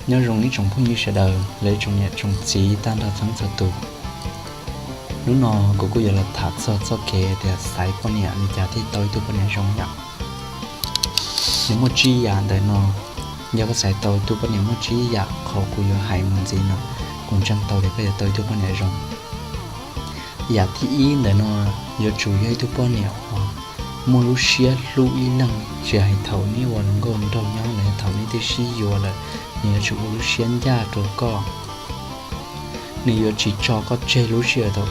Nyob zoo ib tsoom phooj ywg sawv daws, los ib tsoom niam tsoom txiv tag nrho txhua txhua tus. Hnub no kuv kuj yuav los tham txog txoj kev tias xaiv poj niam li cas thiaj tau ib tug poj niam zoo yom. Nws muaj tsib yam ntawm no, yog koj xaiv tau ib tug poj niam muaj tsib yam qhov kuv yuav hais mus ntxiv no, kuv ntseeg tau tias koj yuav tau ib tug poj niam zoo. Yam thib ib ntawm no, yuav tsum yog ib tug poj niam uas muaj lub siab hlub ib leeg, tsis hais thaum neb ua hluas nkauj nraug nyob los yog thaum neb twb sib yuav lawm, nws yuav tsum ua lub siab ncaj rau koj. Nws yuav tsis tso koj tseg lub sij hawm thaum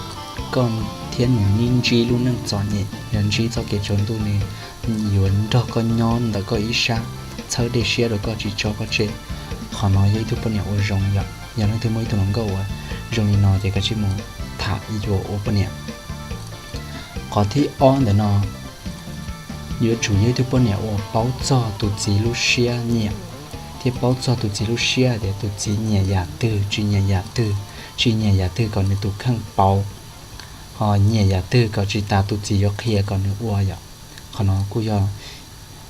koj thiab nws ntsib lub neej txom nyem, yog ntsib txoj kev tsaus ntuj, nws yuav nrog koj nyob ntawm koj ib sab, txhawb dej siab rau koj tsis tso koj tseg. Qhov no yog ib tug poj niam ua zoo yom. Yog leej twg muaj ib tug hluas nkauj uas zoo li no ces kav tsij mus tham yuav ua poj niam. Qhov thib ob ntawm no, yuav tsum yog ib tug poj niam uas paub txog tus txiv lub siab nyiam, thiab paub txog tus txiv lub siab tias tus txiv nyiam yam twg, tsis nyiam yam twg, tsis nyiam yam twg kom nws tus kheej pauv, ho nyiam yam twg kom tsis tas tus txiv yuav qhia kom nws ua yom. Qhov no kuj yog,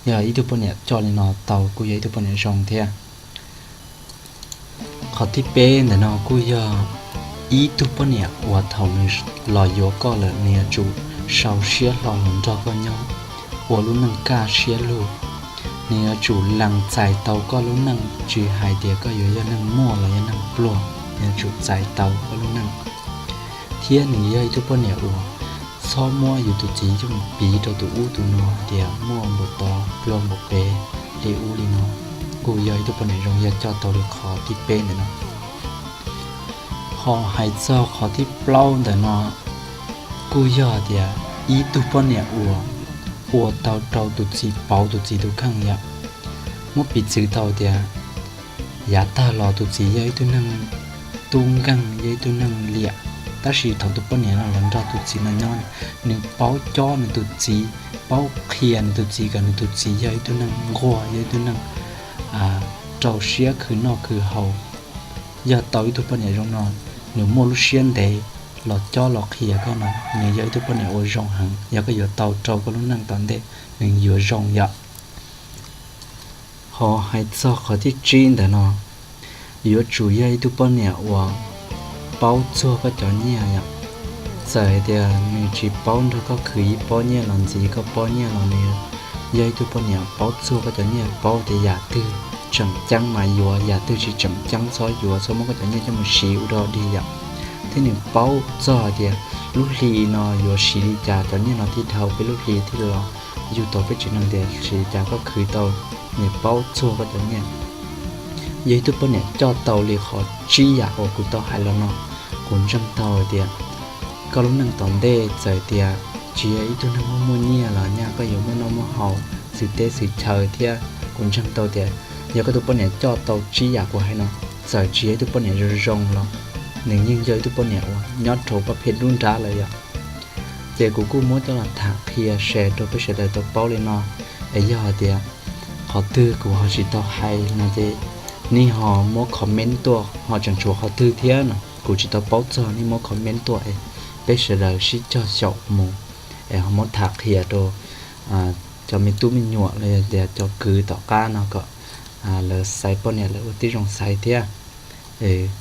yog ib tug poj niam coj li no tau kuj yog ib tug poj niam zoo thiab. Qhov thib peb ntawm no kuj yog ib tug poj niam uas thaum nws los yuav koj lawm nws yuav tsum sau siab hlo los nrog koj nyob, ua lub neej kaj siab lug. Nws yuav tsum lees txais tau koj lub neej, tsis hais tias koj yuav yog neeg muaj los yog neeg pluag, nws yuav tsum txais tau koj lub neej. Thiab nws yog ib tug poj niam uas txhob muab yus tus txiv coj mus piv rau tus ub tus no hais tias muaj npaum tod pluag npaum pem li ub li no, kuj yog ib tug poj niam zoo yog coj tau li qhov thib peb ntawm no. Ho hais txog qhov thib plaub ntawm no, kuj yog tias ib tug poj niam uas ua tau rau tus txiv pauv tus txiv tus kheej yom. Muab piv txwv tau tias yav tag los tus txiv yog ib tug neeg tub nkeeg, yog ib tug neeg liam, tab sis thaum tus poj niam no los nrog tus txiv no nyob, nws paub cob nws tus txiv, paub qhia nws tus txiv kom nws tus txiv yog ib tug neeg nquag, yog ib tug neeg rau siab khwv noj khwv haus. Yog tau ib tug poj niam zoo no, nws muaj lub siab ntev los cob los qhia koj no, nws yog ib tug poj niam uas zoo heev, yog koj yuav tau rau koj lub neej tom ntej nws yuav zoo yom. Ho hais txog qhov thib tsib ntawm no, yuav tsum yog ib tug poj niam uas paub txuag koj cov nyiaj yom. Txawm hais tias nws tsis paub nrog koj khwv ib pob nyiaj los ntxiv koj pob nyiaj los nws yog ib tug poj niam paub txuag koj cov nyiaj, paub tias yam twg tseem ceeb mas yuav, yam twg tsis tseem ceeb txhob yuav, txhob muab koj cov nyiaj coj mus siv ua dog dig yom. Thiab nws paub txog tias lub hli no yuav siv li cas, cov nyiaj no thiaj dhau peb lub hli thiaj los yug tau peb tsev neeg tias siv li cas koj khwv tau, nws paub txuag koj cov nyiaj. Yog ib tug poj niam coj tau li qhov tsib yam uas kuv tau hais los no, kuv ntseeg tau hais tias koj lub neej tom ntej txawm tias tsis yog ib tug neeg muaj muaj nyiaj los nyaj koj yuav muaj noj muaj haus xwm teb xwm chaw thiab kuv ntseeg tau tias yog koj tus poj niam coj tau tsib yam kuv hais no, txawm tsis yog ib tug poj niam zoo zoo los nws yeej yog ib tug poj niam uas nyob rau pab phem dub nrab lawm yom. Ces kuv kuj muab coj los tham qhia share rau peb sawv daws tau paub li no. Es yog hais tias qhov twg kuv ho tsis tau hais no ces nej ho muab comment tuaj, ho tseem tshuav qhov twg thiab no kuv tsis tau paub txog, nej muab comment tuaj es peb sawv daws sib cog xyaum mus, es ho muab tham qhia rau cov me tub me nyuam los yog tias cov kwv tom qab no kom lawv xaiv poj niam lawv ua tib zoo xaiv thiab.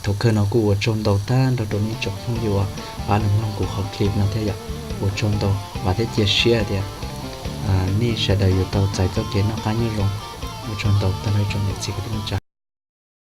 Thaum kawg no kuj ua tsaug ntau tag nrho rau nej tsoom phooj ywg uas pab los mloog kuv qhov clip no thiab yom. Ua tsaug ntau, vam thiab cia siab tias nej sawv daws yuav tau txais txoj kev noj qab nyob zoo. Ua tsaug ntau tag nrho tsoom niam txiv kwv tij neej tsa.